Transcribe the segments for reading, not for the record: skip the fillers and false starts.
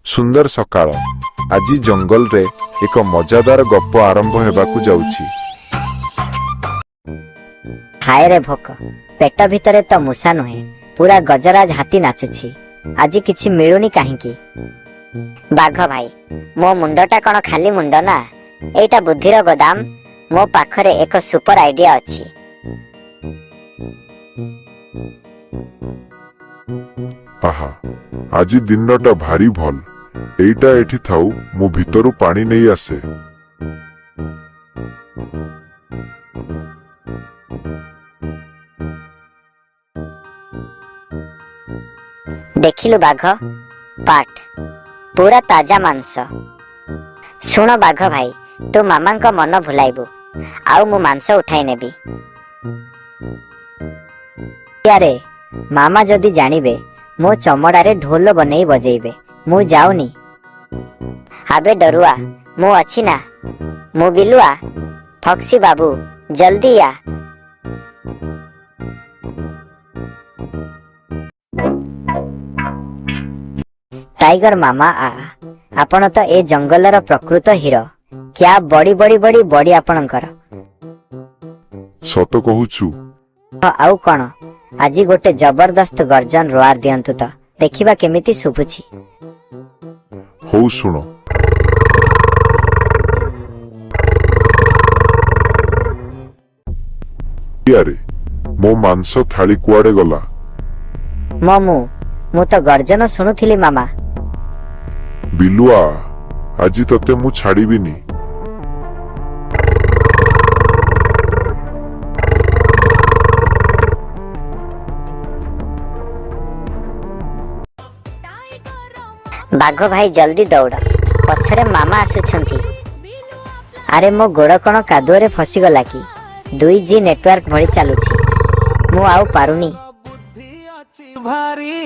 ସୁନ୍ଦର ସକାଳ। ଆଜି ଜଙ୍ଗଲରେ ଏକ ମଜାଦାର ଗପ ଆରମ୍ଭ ହେବାକୁ ଯାଉଛି। ହାୟରେ ଭୋକ! ପେଟ ଭିତରେ ତ ମୂଷା ନୁହେଁ, ପୁରା ଗଜରାଜ ହାତୀ ନାଚୁଛି। ଆଜି କିଛି ମିଳୁନି କାହିଁକି? ବାଘ ଭାଇ, ମୋ ମୁଣ୍ଡଟା କଣ ଖାଲି ମୁଣ୍ଡ ନା? ଏଇଟା ବୁଦ୍ଧିର ଗୋଦାମ। ମୋ ପାଖରେ ଏକ ସୁପର ଆଇଡିଆ ଅଛି। ଆହା, ଆଜି ଦିନଟା ଭାରି ଭଲ। ଏଇଟା ଏଠି ଥାଉ, ମୁଁ ଭିତରୁ ପାଣି ନେଇ ଆସେ। ଦେଖିଲୁ ବାଘ, ପାଟ ପୁରା ତାଜା ମାଂସ। ଶୁଣ ବାଘ ଭାଇ, ତୁ ମାମାଙ୍କ ମନ ଭୁଲାଇବୁ ଆଉ ମୁଁ ମାଂସ ଉଠାଇ ନେବି। ଆରେ, ମାମା ଯଦି ଜାଣିବେ, ମୋ ଚମଡ଼ାରେ ଢୋଲ ବନେଇ ବଜେଇବେ। ମୁଁ ଯାଉନି। ଆବେ ଡରୁଆ, ମୁଁ ଅଛି ନା। ମୁଁ ବିଲୁଆ। ଫକ୍ସି ବାବୁ, ଜଲ୍ଦି ଆ। ଟାଇଗର ମାମା, ଆ ଆପଣ ତ ଏ ଜଙ୍ଗଲର ପ୍ରକୃତ ହିରୋ। କ୍ୟା ବଡି ବଡି ବଡି ବଡି ଆପଣଙ୍କର! ସତ କହୁଛୁ? ହଁ, ଆଉ କଣ? ଆଜି ଗୋଟେ ଜବରଦସ୍ତ ଗର୍ଜନ ରୋଆର ଦିଅନ୍ତୁ ତ, ଦେଖିବା କେମିତି ଶୁଭୁଛି। ହଉ, ଶୁଣ। ଆରେ, ମୋ ମାଂସ ଥାଳି କୁଆଡେ ଗଲା? ମୋ ମୁଁ ମୁଁ ତ ଗର୍ଜନ ଶୁଣୁଥିଲି ମାମା। ବିଲୁଆ, ଆଜି ତତେ ମୁଁ ଛାଡିବିନି। ବାଘ ଭାଇ, ଜଲ୍ଦି ଦୌଡ଼, ପଛରେ ମାମା ଆସୁଛନ୍ତି। ଆରେ, ମୋ ଗୋଡ଼ କଣ କାଦୁଅରେ ଫସିଗଲା କି? 2G network ଭଳି ଚାଲୁଛି। ମୁଁ ଆଉ ପାରୁନି। ବୁଦ୍ଧି ଅଛି ଭାରି।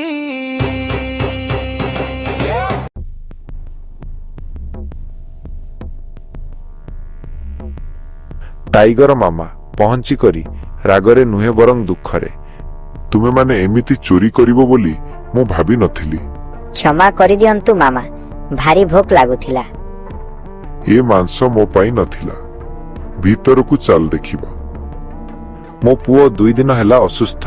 ଟାଇଗର ମାମା ପହଞ୍ଚି କରି ରାଗରେ ନୁହେଁ, ବରଂ ଦୁଃଖରେ। ତୁମେମାନେ ଏମିତି ଚୋରି କରିବ ବୋଲି ମୁଁ ଭାବି ନଥିଲି। କ୍ଷମା କରିଦିଅନ୍ତୁ ମାମା, ଭାରି ଭୋକ ଲାଗୁଥିଲା। ଏ ମାଂସ ମୋ ପାଇଁ ନଥିଲା। ଭିତରକୁ ଚାଲ, ଦେଖିବା। ମୋ ପୁଅ 2 ଦିନ ହେଲା ଅସୁସ୍ଥ।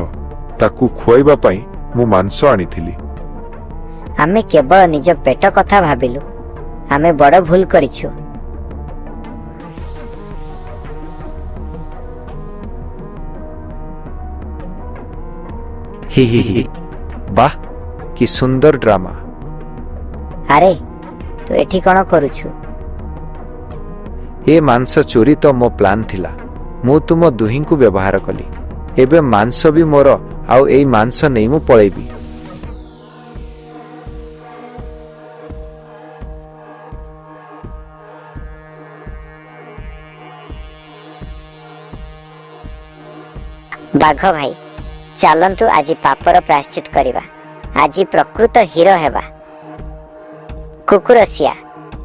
ତାକୁ ଖୁଆଇବା ପାଇଁ ମୁଁ ମାଂସ ଆଣିଥିଲି। ଆମେ କେବଳ ନିଜ ପେଟ କଥା ଭାବିଲୁ। ଆମେ ବଡ ଭୁଲ କରିଛୁ। ହି ହି ହି, ବାহ, କି ସୁନ୍ଦର ଡ୍ରାମା! ଆରେ, ତୁ ଏଠି କଣ କରୁଛୁ? ଏ ମାଂସ ଚୋରି ତ ମୋ ପ୍ଲାନ୍ ଥିଲା। ମୁଁ ତୁମ ଦୁହିଁଙ୍କୁ ବ୍ୟବହାର କଲି। ଏବେ ମାଂସ ବି ମୋର, ଆଉ ଏଇ ମାଂସ ନେଇ ମୁଁ ପଳେଇବି। ବାଘ ଭାଇ, ଚାଲନ୍ତୁ, ଆଜି ପାପର ପ୍ରାୟଶ୍ଚିତ କରିବା। ଆଜି ପ୍ରକୃତ ହିରୋ ହେବା। କୁକୁରସିଆ,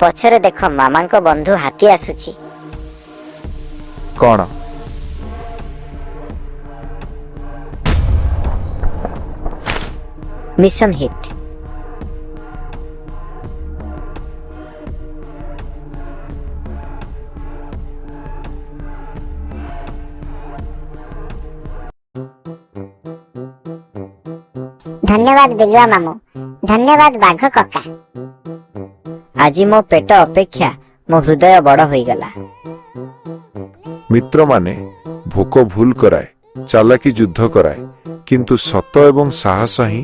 ପଛରେ ଦେଖ, ମାମାଙ୍କ ବନ୍ଧୁ ହାତୀ ଆସୁଛି। କଣ? Mission hit. ଧନ୍ୟବାଦ ବିଲୁଆ ମାମୁଁ, ଧନ୍ୟବାଦ ବାଘ କକା। ଆଜି ମୋ ପେଟ ଅପେକ୍ଷା ମୋ ହୃଦୟ ବଡ ହୋଇଗଲା। ମିତ୍ରମାନେ, ଭୋକ ଭୁଲ କରାଏ, ଚାଲାକି ଯୁଦ୍ଧ କରାଏ, କିନ୍ତୁ ସତ ଏବଂ ସାହସ ହିଁ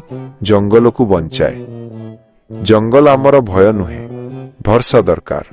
ଜଙ୍ଗଲକୁ ବଞ୍ଚାଏ। ଜଙ୍ଗଲ ଆମର ଭୟ ନୁହେଁ, ଭରସା ଦରକାର।